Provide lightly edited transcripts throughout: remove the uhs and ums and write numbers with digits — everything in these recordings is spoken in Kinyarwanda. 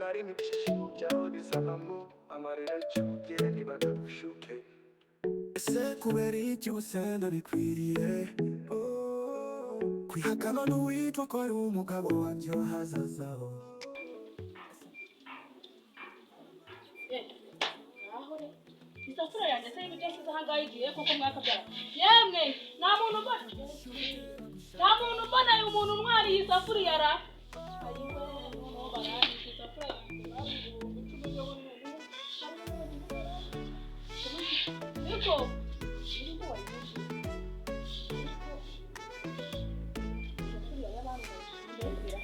Na rimwe ibyishimo byawe bizavamo amarira y'ikibugere ntibagagushuke. Ese kubera iki usenda bikwiriye? Oh, kwihakana n'uwitwa ko ari umugabo wanjye w'ahazaza ho. Isafuriya yanjye se y'ibiryo nshyize aha ngaha igiye koko mwakabyara? Yemwe, nta muntu mbona, nta muntu mbona umuntu untwara iyi safuriya ra. Ayiwe, noneho baranyishe isafuriya yanjye baguze 10,000 yo noneho. Niko niko wayishe, niko isafuriya y'abandi ndayibwira.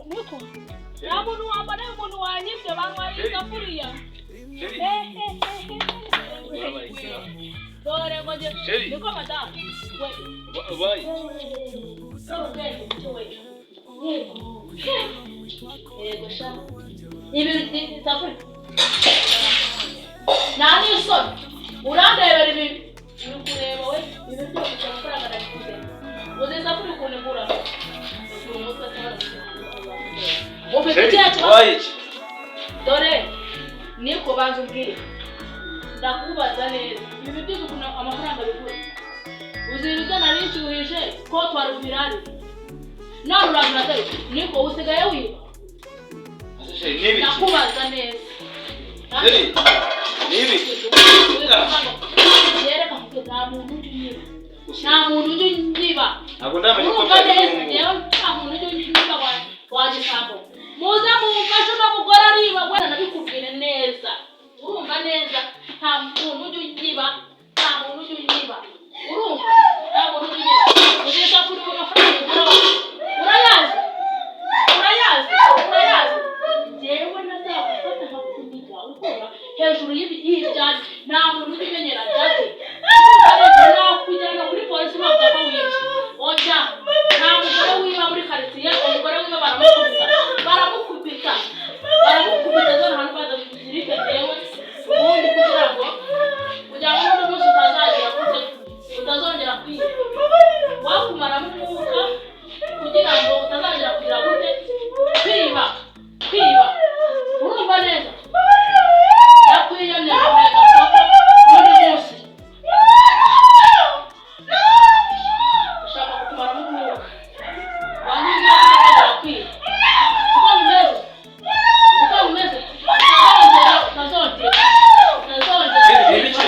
Niko nta muntu wambona umuntu wanyibye, bantwaye isafuriya. Dore ngo njye Chéri. Niko madamu we. Ubaye Dore ubwenge we, yego sha, ibi isafuriya nta n'isoni urandebera ibi uri kureba we. Ibi byose amafaranga nabiguze. Uzi isafuriya ukuntu igura? Ugura umutwe se hano ufite Chéri, ikihe kibazo? Ubaye iki? Dore niko, banza umbwire, ndakubaza neza, ibi byose ukuntu amafaranga bigura? Uzi ibiryo nari nshyuhije ko twari bubirarire, none uraza uratereka. Niko, usigaye wiba? Ese chéri, ni ibiki? Ndakubaza neza. Chéri, ni ibiki? Yereka kuko nta muntu ujya unyiba, nta muntu ujya unyiba. Ntabwo ndamenya uko Urumva byari neza? ubu ngubu. Njyewe nta muntu ujya unyiba wa gisambo. Muze mumfashe, uno mugore ariba we. Nabikubwire neza, urumva neza? Nta muntu ujya unyiba, nta muntu ujya unyiba, urumva? Nta muntu ujya unyiba. Uzi isafuriya amafaranga igura? Urayazi? Urayazi? Urayazi? Njyewe nazagufata nkakuniga ukura hejuru y'ibyanjye. Nta muntu ujya umenyera jake. Nakujyana kuri polisi bavuga ko wibye. Oya, nta mugore wiba muri karitsiye. Umugore wiba baramukubita, baramukubita, baramukubita. Zone hano baza kuzirike njyewe ubundi kugira ngo n'undi munsi utazagira gute, utazongera kwiba. Wakumaramo umwuka kugira ngo utazongera kugira gute, kwiba, kwiba. Urumva neza? Ndakwiyamye guhaye gasoko n'undi munsi ushaka kukumaramo umwuka wanyigira utazongera kwiba. Uko bimeze, uko bimeze, utazongera, utazongera, utazongera. Chéri, ni ibiki?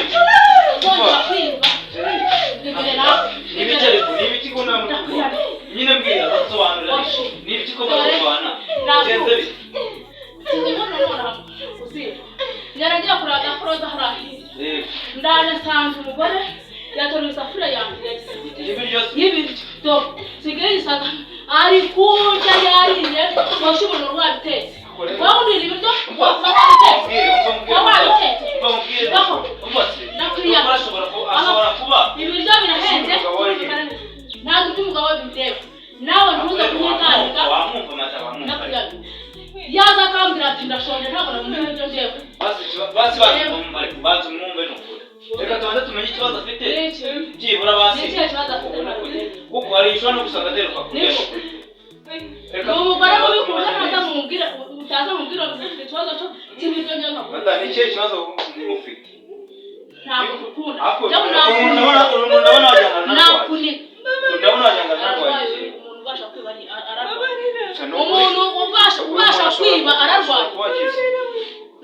Utazongera kwiba. Chéri, Bibire nawe. ni ibiki ariko? Ni ibiki ko nta muntu nyine mbwira, basobanurira ariko. Ni ibiki ko barwana? Bigenze bite? Sinibona nonaha uzi yaragiye kureba agaforoza hariya hirya. Ndaje nsanze umugore yatoruye isafuriya yanjye yagize Y'ibiryo se? y'ibiryo. Do sigaye yisaga ari kurya, yariye washa ubuntu wabitetse. Wowe urira ibiryo wabitetse? Mbwira, umva mbwira. Wowe wabitetse? Umva mbwira. Baho. Umva se. Ndakwiyama. Umugore ashobora kuba Ibiryo birahenze. Umugabo we. Ntabwo iby'umugabo we bindeba. Nawe ntuze kumwitandika. Wamwumva mata, wamwumva. Ndakwiyama, yaza akambwira ati ndashonje, ntabwo namubwira ibyo njyewe. Basi basi banza umwumve ariko, banza umwumve ni ukuri. Reka tubanze tumenye ikibazo afite. Ni iki? Byibura basi. Ni ikihe kibazo afite? Ubone kuko hari ishobora no gusanga ateruka kurya. Niko. Reka Ni umugore mubi ku buryo ntaza mumubwira, utaza mumubwira ngo ufite ikibazo cyo cy'ibiryo njyewe nkakubwira. Mata, ni ikihe kibazo ufite? Ntabwo ngukunda. Ariko Njyewe umuntu ndabona, umuntu ndabona wagira ngo aranarwaye. Nakunika. Ndabona wagira ngo aranarwaye. Ararwaye. Umuntu ubasha kwiba ararwaye. Gusa ni ukuri. Umuntu ubasha kwiba ararwaye. Kuba akize.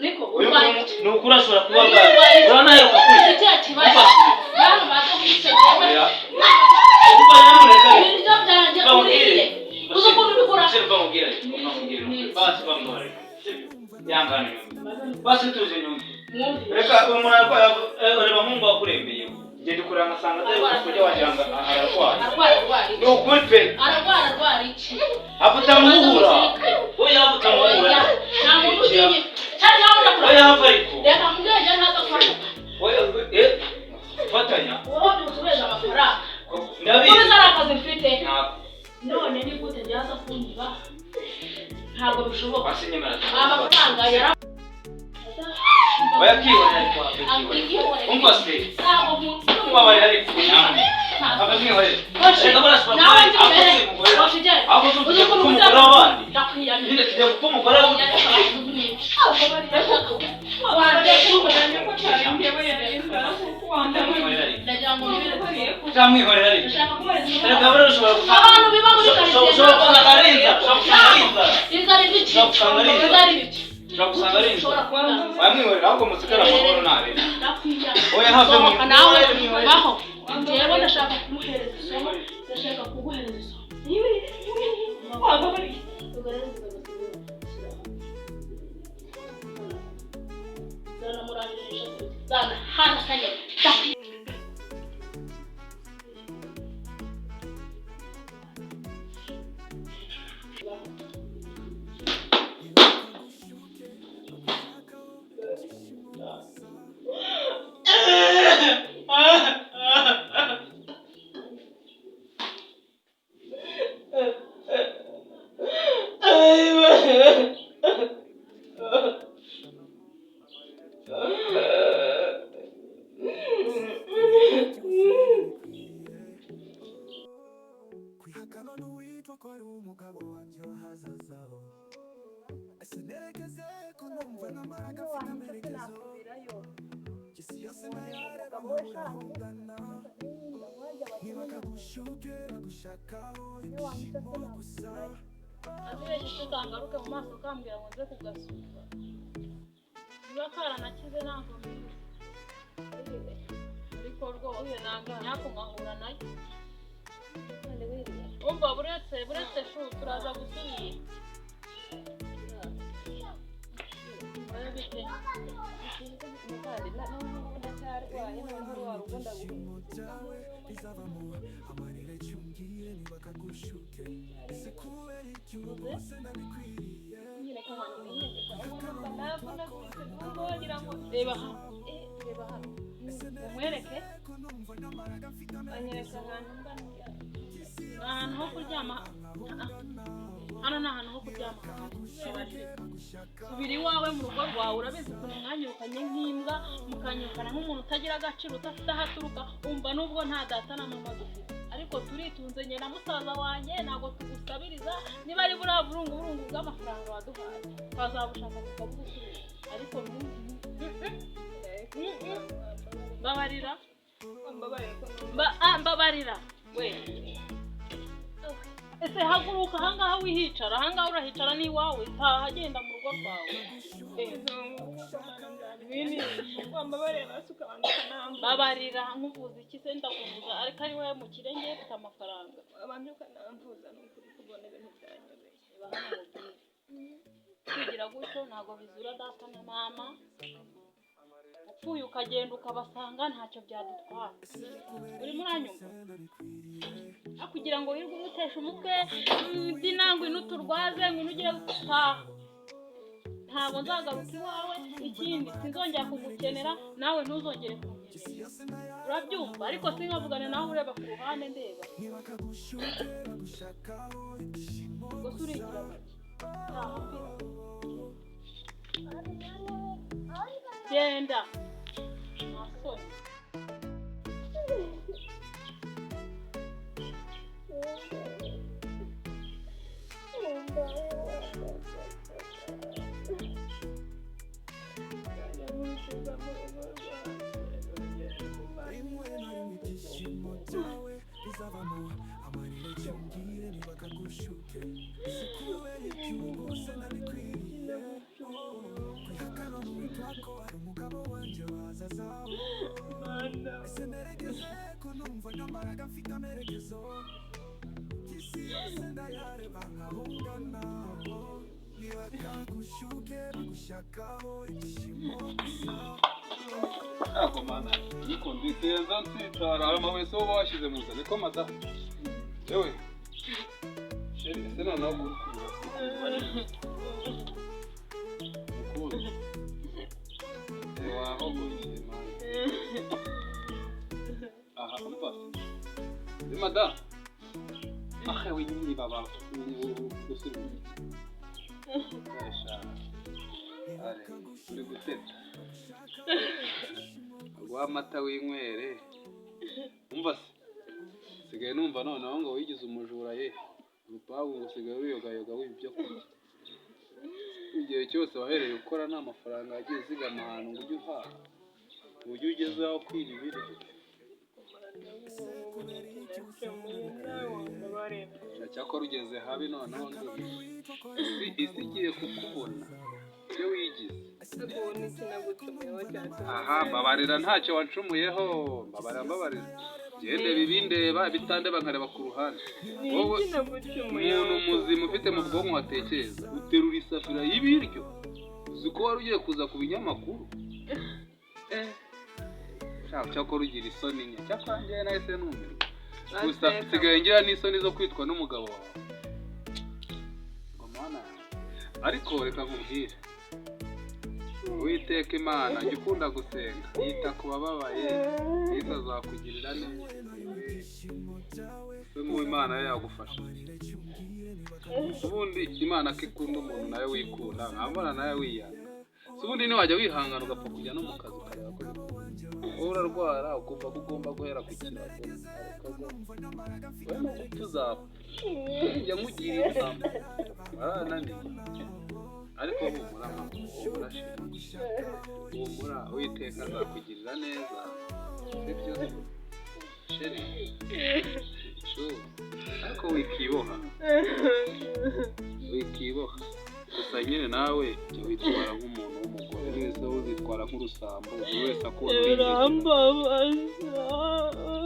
Niko Uyu urwaye. muntu ni ukuri ashobora kuba arwaye. Urabona aheruka kurya. Ikihe kibazo bantu baza kumusegera? Oya. Umva nyamuneka. Ibiryo byanjye Mva mubwire. uriye, uzi ukuntu ubigura? Sibyo, mva mubwire ariko, mva mubwire. Basi bamwihorere. Sibyo? Ihangane nyumve. Basi tuze nyumve. Mwumvise? Reka uyu muntu arwaye, reba nk'ubu wakurembeye. Ngenda kureba ngasanga ateruka kurya wagira ngo ararwaye. Arwara, arwara Ni iki? ukuri pe. Ararwara, arwara iki? Avuta muhura. Oya, avuta muhura. Oya, nta muntu utinye cyane nawe ndakura. Oya, hava ariko. Reka mubwenge ntaza gufata. Oya, fatanya. Wowe usubize amafaranga. Ndabizi. Kuba ari akazi mfite. Ntabwo. None ni gute nyaza kunyiba? Ntabwo bishoboka. Basi nyemera. Amafaranga yara Oya, kihorera ariko, akihorera. Umva se. Ntabwo Mbabarira ariko nyamuneka. Ava mwihorere. Hoshi. Reka buriya Nawe ashobora nzi kuba imbere. ari umugore. Hoshi genda. Ahubwo se Uzi tugiye ukuntu gupfa umugore uzaba- w'abandi. Ndakwiyamye. Nyine tugiye gupfa umugore w'abandi. Mwihorere ariko. Cyangwa mwihorere ariko. Reka buriya ushobora gusanga Abantu biba muri karitsiye ushobora gusanga ari inzara. Ushobora gusanga ari inzara. Inzara ibiki? Ushobora gusanga ari inzara. Inzara ibiki? Ushobora gusanga ari inzara. Ushobora kubona. Wamwihorera ahubwo musigare amahoro ntarebe. Ndakwiyamye. Oya, have mu- Sohoka nawe mwihorere. baho. Njyewe ndashaka kumuhereza isomo. Ndashaka kuguhereza isomo. Zana hano kanya. Ndakwiyamye. Kwihakana n'uwitwa ko ari umugabo wanjye w'ahazazaho. Ese nerekeze ko numva n'amaraga afite amerekezo. Isi yose nayareba nkabura aho ngana. Ntibakagushuke bagushakaho ibyishimo gusa. Azibeshye kangaruke mu maso kambwira ngo nze kugasura. Niba karanakize ntabwo mbizi. Ariko rwose nanga nyako nkahura nayo. Umva buretse buretse shu turaza gusubira. Oya bite? Ibyishimo byawe bizavamo amarira cyungire ntibakagushuke. Ese kubera iki ubu bose nabikwiriye? Reba hano. Reba hano. Umwereke Ko numva n'amaraga afite amerekezo. Ni ahantu ho kuryama. Hano ni ahantu ho kuryama. Subira iwawe mu rugo rwawe urabizi ukuntu mwanyirukanye nk'imbwa mukanyirukana nk'umuntu utagira agaciro udafite aho aturuka umva nubwo nta data na mama dufite ariko turitunze njye na musaza wanjye ntabwo tugusabiriza niba ari buriya burungu burungu bw'amafaranga waduhaye twazabushaka tukabugusubiza ariko mbabarira mbabarira we ese haguruka ahangaha wihicara ahangaha urahicara ni iwawe taha genda mu rugo rwawe. Babarira nkuvuza iki se ndakuvuza ariko ari wowe mu kirenge mfite amafaranga. Reba hano nkubwire. Kwigira gutyo ntabwo bizura data na mama upfuye ukagenda ukabasanga ntacyo byadutwara urimo uranyumva. Aho kugira ngo wirirwe umutesha umutwe dina ngwino uturwaze ngwino ugire gutaha ntabwo nzagaruka iwawe ikindi sinzongera kugukenera nawe ntuzongere kunkenera urabyumva ariko sinkavugane nawe ureba ku ruhande ndeba Ntibakagushuke bagushakaho ibyishimo gusa urigira gusa. make. Taha mfite. Genda nta soni. Rimwe na rimwe ibyishimo byawe bizavamo amarira cyungire ntibakagushuke. Ese kubera iki ubu bose nabikwiriye? Kwihakana n'uwitwa ko ari umugabo wanjye w'ahazazaho. Ese nerekeze ko numva n'amaraga mfite amerekezo. Isi yose ndayareba nkaho ngana. Ntibakagushuke bagushakaho ibyishimo gusa. Ntabwo mana niko nziteza nsitara ayo mabuye se wowe washyize mu nzira niko mada yewe sheri ese noneho mukunzi wahogoye mani aha umva se mada ahe wenyine baba gusubiza uri guteta guha amata winywere umva se Nsigaye numva noneho ngo wigize umujura ye, urupangu ngo usigaye wiyogayoga wiba ibyo kurya. Igihe cyose wahereye ukora nta mafaranga wagiye uzigama ahantu ngo ujye uhaha, uburyo ugezeho kwiba ibiryo. Cyakora ugeze habi noneho ndumiwe. Isi igiye kukubona ibyo wigize. Aha, mbabarira ntacyo wancumuyeho, mbabarira mbabarira. Njyewe ndeba ibindeba, ibitandeba nkareba ku ruhande. Wowe umuntu muzima ufite mu bwonko watekereza, uterura isafuriya y'ibiryo, uzi ko wari ugiye kuza ku binyamakuru? Eh, cyakora ugira isoni nke, cyakora njyewe nahise numirwa. Gusa nsigaye ngira n'isoni zo kwitwa n'umugabo wawe. Ngo mana yanjye. Ariko reka nkubwire, Uwiteka Imana jya ukunda gusenga, yita ku bababaye, Yesu azakugirira neza. Se mu Imana yo yagufasha. Ubundi Imana ko ikunda umuntu nawe wikunda, nkabona nawe wiyanga. Se ubundi ntiwajya wihangana ugapfa kujya no mu kazi ukareba ko bikunda. Wowe urarwara ukumva ko ugomba guhera ku kirago, wowe no gupfa uzapfa. Njya nkugira inama, warananiye. Ariko humura mama, humura sheri, humura, Uwiteka azakugirira neza, sibyo sheri? Shu, ariko wikiboha, wikiboha. Gusa nyine nawe jya witwara nk'umuntu w'umugore, wese uzitwara nk'urusambo, buri wese akubona urindagira. Urambabaza.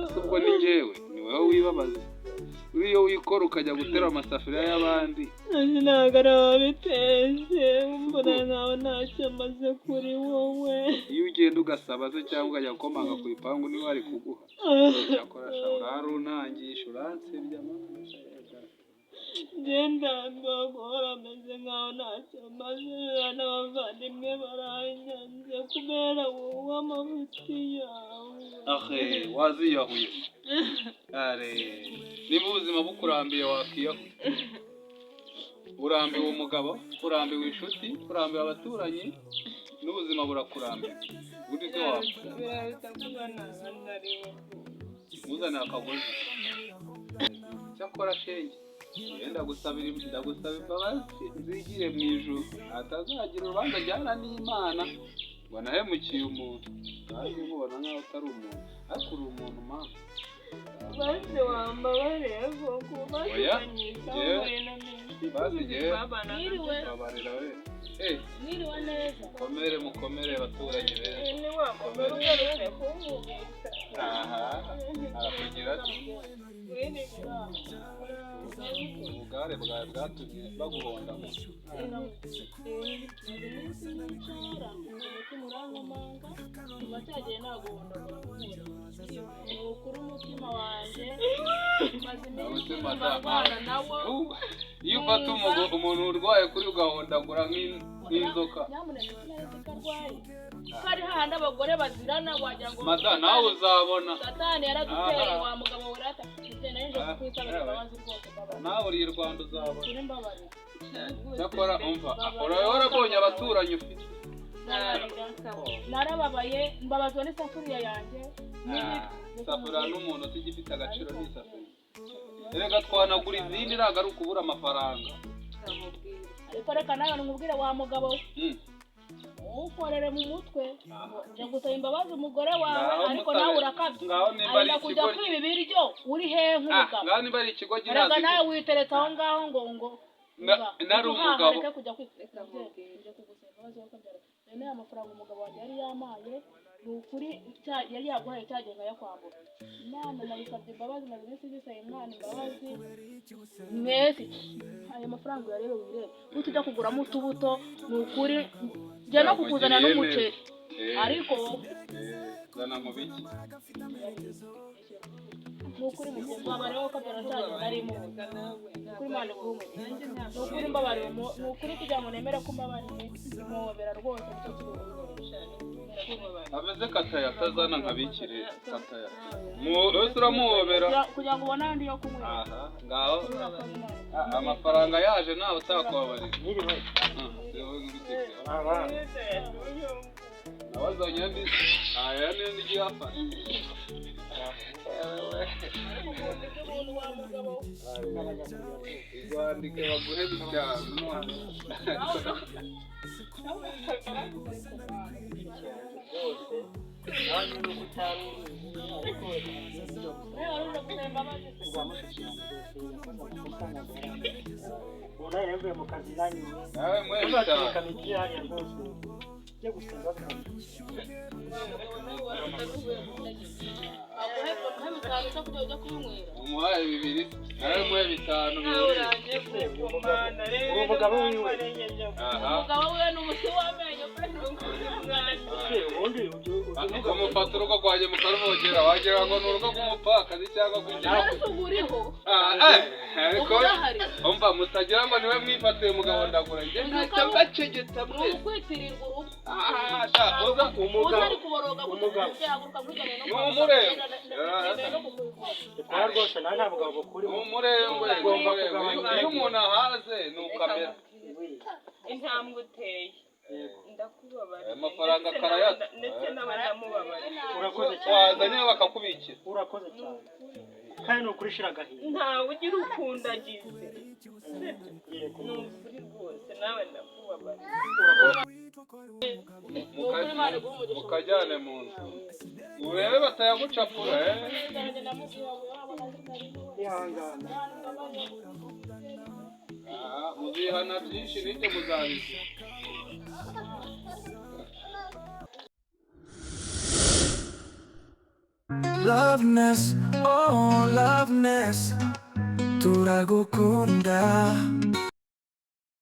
Ese ubwo ni njyewe, ni wowe wibabaza. Uriyo wikora ukajya gutera amasafuriya y'abandi. Ntabwo ari wabiteze, mbona nkaho ntacyo maze kuri wowe. Iyo ugenda ugasaba se cyangwa ukajya gukomanga ku bipangu niba bari kuguha. Cyakora sha uraruntangisha, uransebya mama. Ngenda guhora ameze nkaho ntacyo maze, n'abavandimwe baranyanze kubera wowe amafuti yawe. Ahe, waziyahuye. Are, niba ubuzima bukurambiye wakiyahuye. Urambiwe umugabo, urambiwe inshuti, urambiwe abaturanyi, n'ubuzima burakurambiye. Ubundi se wapfa. Biraruta kuba nariwe. Ntuzane akagozi. Cyakora shenge, njyewe ndagusaba imbabazi nzigire mu ijuru, hatazagira urubanza ajyana n'Imana ngo nahemukiye umuntu. Kandi nkubona nkaho utari umuntu, ariko uri umuntu mama. Basi wambabariye koko, basi Oya, ukanyitaho njyewe- muri ino minsi. basi njyewe- Mwiriwe. Mbabarira we. Eh, Mwiriwe neza. mukomere mukomere baturanyi beza. Ni wa mugore ugarutse kumvugisha. Aha, arakugira ati ubugare bwawe bwatumye baguhonda mu Umutima urankomanga, kuva cyagiye naguhondagura ni ukuri umutima wanjye maze iminsi Umutima ndwana nawo. Iyo ufata umuntu urwaye kuri ugahondagura nk'inzoka. Nyamuneka sinari ko arwaye, ko ari hahandi abagore bazirana wagira ngo Mada nawe uzabona. Satani yaraduteye. Aha. Wa mugabo werata ndetse nari nje kukwisabira imbabazi rwose, mbabarira. Nawe uri i Rwanda uzabona. Kuri mbabarira. Cyakora umva, uraba warabonye abaturanyi ufite. Mbabarira, narababaye, mbabazwa n'isafuriya yanjye. Isafuriya n'umuntu utigifite agaciro ni isafuriya. Erega twanagura izindi, ntabwo ari ukubura amafaranga. Ariko reka nawe nkubwire wa mugabo we, ukorere mu mutwe nje gusaba imbabazi umugore wawe. Ngaho Ariko musabe. nawe urakabya. Ngaho nimba ari Arenda kujya ikigoryi. kwiba ibiryo uri hehe Ah, nk'umugabo? ngaho nimba ari ikigoryi Erega ntazi. nawe witeretse aho ngaho ngo Nari umugabo. Reka kujya kwiba. Nje kugusaba imbabazi wowe ukabyara. Rero aya mafaranga umugabo wanjye yari yamaye, ni ukuri yari yaguhaye cyagihe nkayakwambura. Imana nabisabye imbabazi, maze iminsi ngisaba Imana imbabazi. Mwese ayo mafaranga uyarebe, wirebe utujya kuguramo utubuto. Ni ukuri njya no kukuzanira n'umuceri. Eh, Ariko zana mu biki. Ni ukuri mubyeyi, mbabarira wowe ukabyara cyagihe nari mubuze. Ni ukuri Imana iguhe umugisha. Ni ukuri mbabarira, ni ukuri kugira ngo nemere ko mbabariye mpobera rwose, nicyo kiri bunkore. Ameze kataya atazana nkabikire kataya. Wese uramuhobera. Kugira ngo ubone andi yo kunywera. Aha, ngaho. Ah, amafaranga yaje nawe utakubabarira. Ah, wowe ngubitse. Nawe azanye andi, aya niyo ngiye afata. Umuntu wa mugabo Rwandike baguhe bitanu none. Rwose nawe nyine uko utari ubizi, ariko ibyo gusa nawe wari uje gusaba imbabazi. Rwa mushiki wanjye rwose yakoze amakosa, ntabwo yarangiye. Ubu nawe yavuye mu kazi nanyuze Nawe muhe tuzatereka bitanu. miti hariya rwose ujye gusenga. Aguhe aguhe bitanu cyo kujya ujya kubinywera. Umuhaye bibiri, nawe muhe bitanu Nawe bibiri. urangiye kukumana rero. Uwo mugabo wiwe. Aha. Umugabo we ni umuti w'amenyo pe. Ese ubundi ujye uvuga Umufata urugo rwanjye mukaruvogera, wagira ngo ni urugo rw'umupfakazi cyangwa kugira Ariko ubu uriho. Ah, eh, ariko Urahari. umva mutagira ngo niwe mwifatiye umugabo ndagura njye ntacyo mbacegeta Ni mwese. ukwitirirwa urugo. Ah, sha uza Uza ari kuboroga. Umugabo. Yahaguruka nkujyane no Ni umurego. no kukuvura. Rikora rwose, nawe nta mugabo bukurimo. Umurengwe. Ugomba umurengwe. kugabanya. Iyo umuntu ahaze ni ukamera. Intambwe uteye, ndakubabariye. Aya mafaranga Ndetse karayata. ndetse nawe ndamubabariye. Urakoze cyane. Wazanye bakakubikira. Urakoze cyane, kandi ni ukuri shira agahinda. Ntawe ugira ukundi agize. Yego. Ni ukuri rwose, nawe ndakubabariye. Mukajyane mu nzu urebe batayagucapura, eh. Ihangana. Ah, muzihana byinshi n'ibyo muzabizi. Loveness, oh loveness, turagukunda.